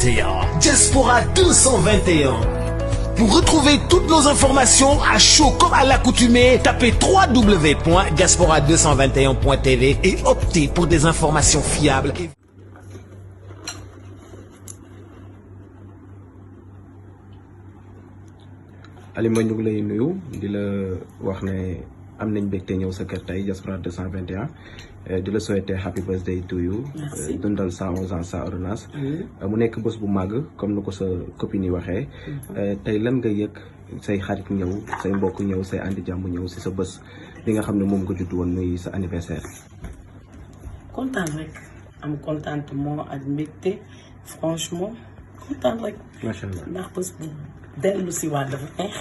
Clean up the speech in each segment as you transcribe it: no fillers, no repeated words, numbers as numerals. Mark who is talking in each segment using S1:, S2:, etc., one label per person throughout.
S1: Diaspora 221. Pour retrouver toutes nos informations à chaud comme à l'accoutumée, tapez www.diaspora221.tv et optez pour des informations fiables.
S2: Alima ñu ngi lay nuyu di la wax ne am nañ mbégte ñëw sa kër tey Diaspora 221 di la souhaiter happy birthday to you. dundal 111 ans sa ordonnance. mu nekk bés bu màgg comme ni ko sa copine yi waxee. tey lan nga yëg say xarit ñëw say mbokk ñëw say andi jàmm ñëw si sa bés bi nga xam ne moom nga judd woon muy sa anniversaire.
S3: kontaan rek am contentement ak mbégte franchement kontaan rek.
S2: macha allah
S3: ndax bés bu dellu si waat dafa neex.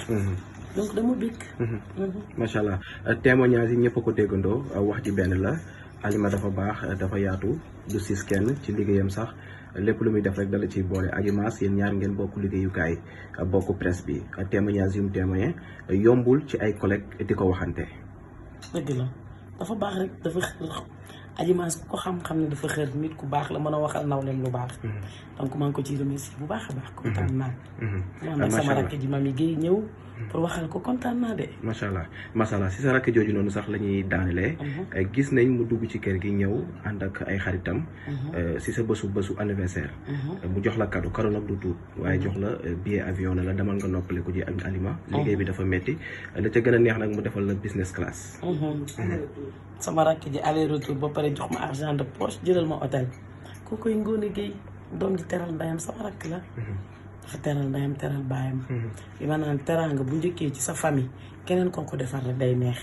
S3: donc dama bëgg.
S2: macha allah témoignage yi ñëpp a ko déggandoo wax ji benn la Alima dafa baax dafa yaatu du sis kenn ci liggéeyam sax lépp lu muy def rek dala ciy boole Alimas yéen ñaar ngeen bokk liggéeyukaay bokk presse bi témoignage yu mu témoigné yombul ci ay collègues di ko waxante.
S3: dëgg la dafa baax rek dafa xër Alimas ku ko xam-xam ne dafa xër nit ku baax la mën a waxal nawleem lu baax. donc maa ngi ko ciy remercier bu baax a baax. kontaan naa. macha allah sama rakk ji Mami Guèye ñëw. pour waxal ko kontaan naa de.
S2: macha allah si sa rakk jooju noonu sax la ñuy daanelee. gis nañ mu dugg ci kër gi ñëw ànd ak ay xaritam. si sa bésu anniversaire. mu jox la cadeau nag du tuut waaye jox la billet avion ne la demal nga noppaliku ji ak Alima. liggéey bi dafa metti la ca gën a neex nag mu defal la business class.
S3: sama rakk ji aller retour ba pare jox ma argent de poche jëlal ma hôtel kookoy Ngoné Guèye doom di teral ndayam sama rakk la. dafa teral ndayam teral baayam. li ma naan teraanga bu njëkkee ci sa famille keneen koo ko defar rek day neex.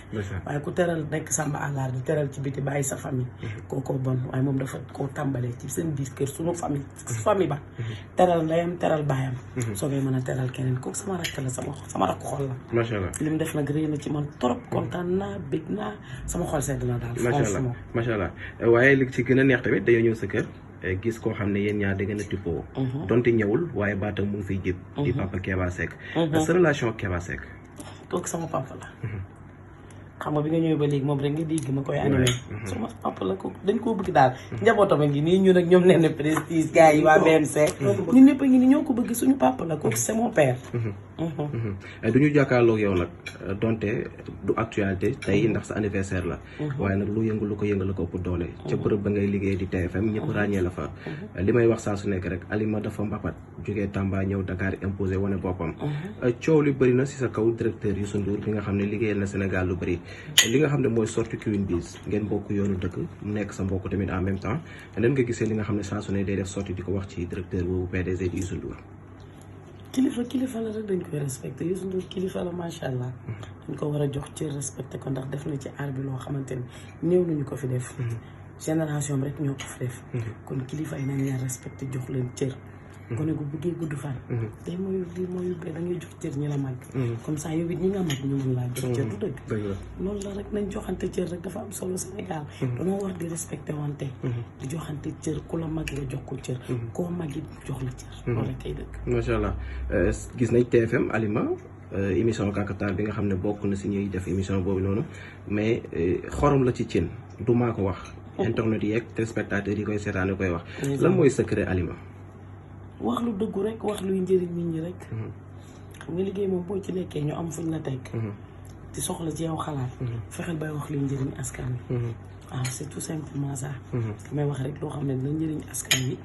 S3: waaye ku teral nekk samba àllar di teral ci biti bàyyi sa famille. kookoo bon waaye moom dafa koo tàmbalee ci seen biir kër sunu famille ba. teral ndayam teral baayam. soo koy mën a teral keneen kooku sama rakk la sama rakk xol la.
S2: macha allah
S3: li mu def nag rëy na ci man trop kontaan naa bég naa sama xol sedd na daal. franchement
S2: macha allah waaye li ci gën a neex tamit dañoo ñëw sa kër. gis koo xam ne yéen ñaar da ngeen a tippoo donte ñëwul waaye baatam mu ngi fiy jib di papa Keba Seck sa relation ak Keba Seck
S3: kooku sama papa la xam nga bi nga ñëwee ba léegi moom rek nga dégg ma koy animé sama papa la ko dañ koo bëgg daal njabootam a ngi nii ñun ak ñoom leen ne prestige gars yi waa BMC ñun ñëpp a ngi nii ñoo ko bëgg suñu papa la kooku c'est mon père
S2: du ñu jàkkaarloog yow nag donte du actualité tey ndax sa anniversaire la waaye nag lu yëngu lu ko yëngal ko ëpp doole ca bërëb ba ngay liggéey di TFM ñëpp ràññee la fa li may wax saa su nekk rek Alima dafa mbapat jógee Tamba ñëw Dakar imposé wane boppam coow li bëri na si sa kaw directeur Youssou Ndour bi nga xam ne liggéeyal na Sénégal lu bëri li nga xam ne mooy sorti Queen Biz ngeen bokk yoonu dëkk mu nekk sa mbokk tamit en même temps nan nga gisee li nga xam ne saa su ne day def sorti di ko wax ci directeur boobu PDG di Youssou Ndour
S3: kilifa la rek dañ koy respecté Youssou Ndour kilifa la macha allah dañ ko war a jox cër respecté ko ndax def na ci aar bi loo xamante ne néew nañu ko fi def génération bi rek ñoo ko fi def kon kilifa yi nañ leen respecté jox leen cër gone gu buggee gudd fan day mooy lii mooy yubbee da ngay jox cër ñi la mag comme ça yow it ñi nga mag ñu mën laa jox cër du dëgg loolu la rek nañ joxante cër rek dafa am solo Sénégal dañoo war di respecté wante di joxante cër ku la mag nga jox ko cër koo mag it jox la cër loolu rek kay dëgg
S2: macha allah gis nañ TFM Alima émission Kakatar bi nga xam ne bokk na si ñuy def émission boobu noonu mais xorom la ci cin du maa ko wax internet yi ak téléspectateurs yi koy seetaane koy wax lan mooy secret Alima
S3: wax lu dëggu rek wax luy njëriñ nit ñi rek xam nga liggéey moom boo ci nekkee ñu am fuñ la teg di soxla ci yow xalaat fexeel bay wax luy njëriñ askan wi waaw c'est tout simplement ça damay wax rek loo xam ne dina njëriñ askan wi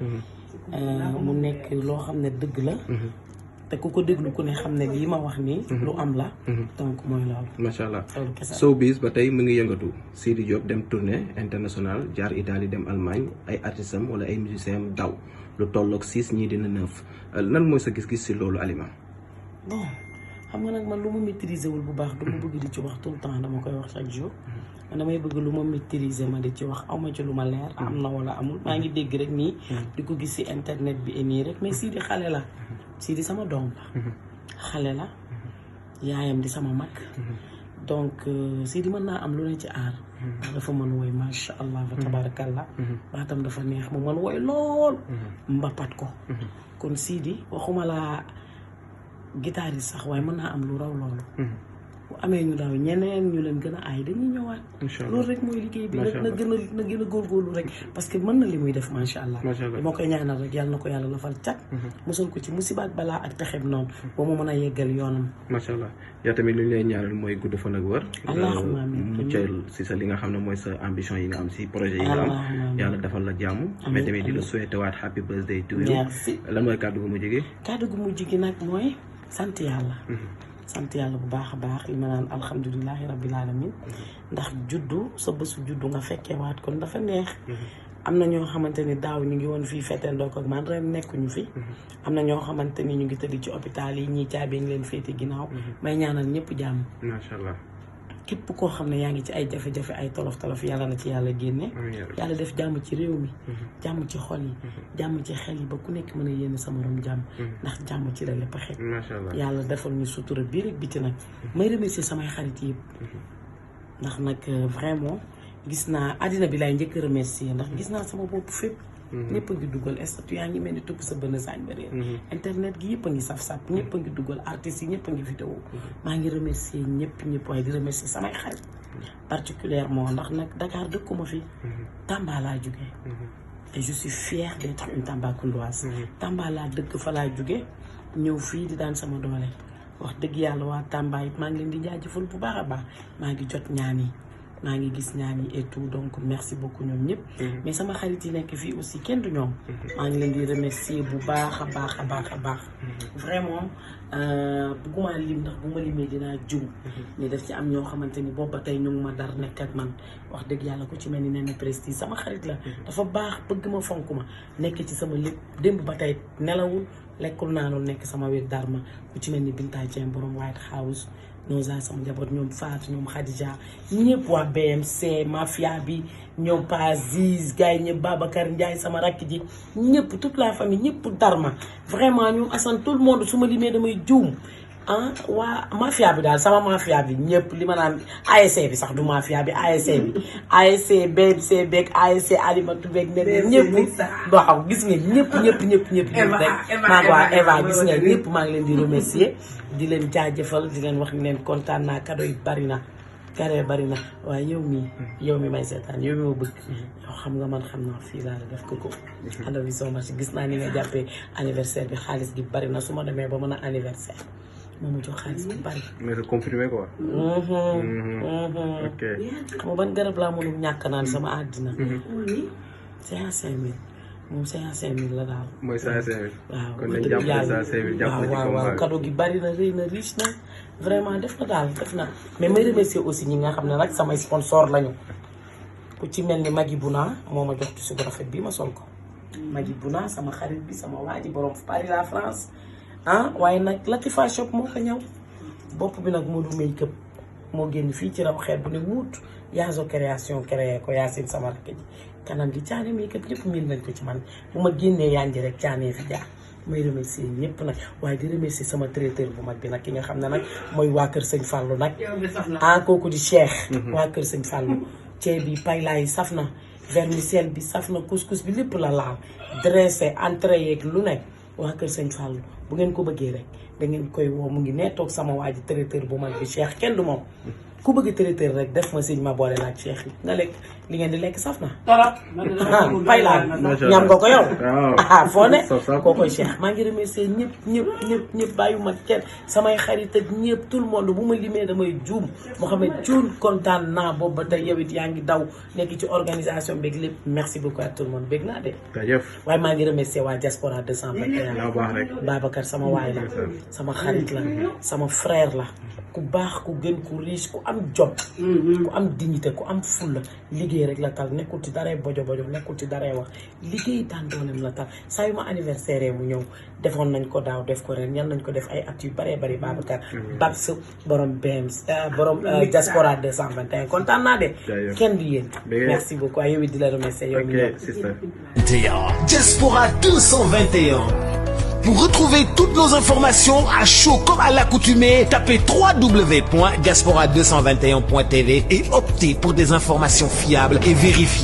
S3: mu nekk loo xam ne dëgg la te ku ko déglu ku ne xam ne lii ma wax nii lu am la donc mooy loolu
S2: macha allah showbiz ba tey mu ngi yëngatu Sidi Diop dem tournée internationale jaar Italie dem Allemagne ay artistes am wala ay musiciens am daw lu tolloog 6 ñii dina 9 lan mooy sa gis-gis si loolu Alima
S3: bon xam nga nag man lu ma maîtriser wul bu baax du ma bëgg di ci wax tout le temps dama koy wax chaque jour man damay bëgg lu ma maîtriser ma di ci wax awma ci lu ma leer am na wala amul maa ngi dégg rek nii di ko gis si internet bi et nii rek mais Sidi xale la Sidi sama doom la xale la yaayam di sama mag donc Sidi mën naa am lu ne ci aar ndax dafa mën woy macha allah fa tabarakallah baatam dafa neex mu mën woy lool mbapat ko kon Sidi waxuma laa guitare yi sax waaye mën naa am lu raw loolu bu amee ñu daw ñeneen ñu leen gën a aay dañuy ñëwaat.
S2: incha allah
S3: loolu rek mooy liggéey bi nag na gën a góorgóorlu rek parce que mën na li muy def macha allah. moo koy ñaanal rek yàlla na ko yàlla lafal cat. mosul ko ci musiba ak balaa ak pexeb noonu ba mu mën a yeggal yoonam.
S2: macha allah yow tamit li ñu lay ñaanal mooy gudd fan ak wër.
S3: allahumma amiin
S2: muccal si sa li nga xam ne mooy sa ambition yi nga am si projet yi nga am. yàlla defal la jàmm. mais tamit di la souhaité waat happy birthday to you.
S3: merci
S2: lan mooy kàddu gu mujj gi.
S3: kàddu gu mujj gi nag mooy sant yàlla. sant yàlla bu baax a baax li ma naan alhamdulilahi rabbil alamin ndax juddu sa bésu juddu nga fekkee waat kon dafa neex. am na ñoo xamante ni daaw ñu ngi woon fii fetendoo ko ak man ren nekkuñu fi. am na ñoo xamante ni ñu ngi tëdd ci hôpital yi ñii caabi ngi leen féete ginnaaw. may ñaanal ñëpp jàmm.
S2: macha allah.
S3: képp koo xam ne yaa ngi ci ay jafe-jafe ay tolof-tolof yàlla na ci yàlla génne. yàlla def jàmm ci réew mi. jàmm ci xol yi. jàmm ci xel yi ba ku nekk mën a yéene sa morom jàmm. ndax jàmm ci la lépp xeet.
S2: macha allah
S3: yàlla defal ñu sutura biir ak biti nag. may remercier samay xarit yëpp. ndax nag vraiment gis naa àddina bi laay njëkk a remercier ndax gis naa sama bopp fépp. ñëpp a ngi dugal statut yaa ngi mel ni tukk sa bënn saañ ba réer internet gi yëpp a ngi saf-saf ñëpp a ngi dugal artistes yi ñëpp a ngi vidéo maa ngi remercier ñëpp waaye di remercier samay xarit particulièrement ndax nag Dakar dëkkuma fi Tamba laa jóge et je suis fière d'être une Tambacoundoise Tamba laa dëkk fa laa jóge ñëw fii di daan sama doole wax dëgg yàlla waa Tamba it maa ngi leen di jaajëfal bu baax a baax maa ngi jot ñaan yi maa ngi gis ñaan yi et tout donc merci beaucoup ñoom ñëpp. mais sama xarit yi nekk fii aussi kenn du ñoom. maa ngi leen di remercier bu baax a baax. vraiment bugguma lim ndax bu ma limee dinaa jum. ni daf ci am ñoo xamante ni boobu ba tey ñu ngi ma dar nekk ak man wax dëgg yàlla ko ci mel ni Néné Prestige sama xarit la. dafa baax bëgg ma fonk ma nekk ci sama lépp démb ba tey nelawul lekkul naanul nekk sama wér dar ma ku ci mel ni Binta Dieng borom White House. ñoo sama njaboot ñoom Fatou ñoom Khadija ñëpp waa BMC mafia bi ñoom Pa Ziz gars yi ñëpp Babacar Ndiaye sama rakk ji ñëpp toute la famille ñëpp darma vraiment ñoom Assane tout le monde su ma limee damay juum waa mafia bi daal sama mafia bi ñëpp li ma naan ASC bi sax du mafia bi ASC BMC beeg ASC Alimatu beeg ne ñëpp waaw gis nga ñëpp rek maa waa Eva gis nga ñëpp maa ngi leen di remercier di leen jaajëfal di leen wax ni leen kontaan naa cadeau yi bari na waaye yow mi may seetaan yow mi ma bëgg yow xam nga man xam naa fii laa la def ko adawi so much gis naa ni nga jàppee anniversaire bi xaalis gi bari na su ma demee ba mën a anniversaire moom mu jox xaalis bu bari.
S2: mais c'est confirmé quoi. ok.
S3: xam nga ban garab laa mënul ñàkk naan sama àddina. 55 000 moom 55 000 la daal.
S2: mooy 55 000.
S3: waaw
S2: kon nañ jàpp 55 000 jàpp na ci
S3: waaw cadeau gi bari na rëy na riche na vraiment def na mais may remercier aussi ñi nga xam ne nag samay sponsor lañu ku ci mel ni Magui Bouna moo ma jox tissu bu rafet bii ma sol ko. Magui Bouna sama xarit bi sama waa ji borom Paris la France. waaye nag Latifa shop moo ko ñëw bopp bi nag Modou make up moo génn fii ci raw xeet bu ne wuut Yazo création créé ko Yacine sama rakk ji kanam gi caane make up ñëpp miin nañ ko ci man bu ma génnee yanji rek caanee fi jaar may remercier ñëpp nag waaye di remercier sama traiteur bu mag bi nag ki nga xam ne nag mooy waa kër sëñ Fallou nag kooku di Cheikh waa kër sëñ Fallou ceeb bi payla yi saf na vermicelle bi saf na couscous bi lépp la laal dressé entrée yeeg lu nekk waa kër sëñ Fallou bu ngeen ko bëggee rek da ngeen koy woo mu ngi nee toog sama waa ji traiteur bu mag bi Cheikh kenn du moom ku bëgg traiteur rek def ma sëñ ma boole laaj Cheikh yi nga lekk li ngeen di lekk saf na fay laa ñam nga ko yow foo ne koo koy Cheikh maa ngi remercier ñëpp bàyyuma kenn samay xarit ak ñëpp tout le monde bu ma limee damay juum Mouhamed Thioune kontaan naa boobu ba tey yow it yaa ngi daw nekk ci organisation beeg lépp merci beaucoup à tout le monde bég naa de waaye maa ngi remercier waa Diaspora 221 Babacar sama waay la sama xarit la sama frère la ku baax ku gën ku riche ku am jom ku am dignité ku am fulla liggéey rek la tal nekkul ci daree bojo nekkul ci daree wax liggéey daan dooleem la tal saa yu ma anniversaire mu ñëw defoon nañ ko daaw def ko ren yan nañ ko def ay at yu bëree bëri Babacar Babs borom BMC borom Diaspora 221 kontaan naa de kenn du yéen merci beaucoup yow it di la remercier yow mi
S1: Diaspora 221. Pour retrouver toutes nos informations à chaud comme à l'accoutumée, tapez www.diaspora221.tv et optez pour des informations fiables et vérifiées.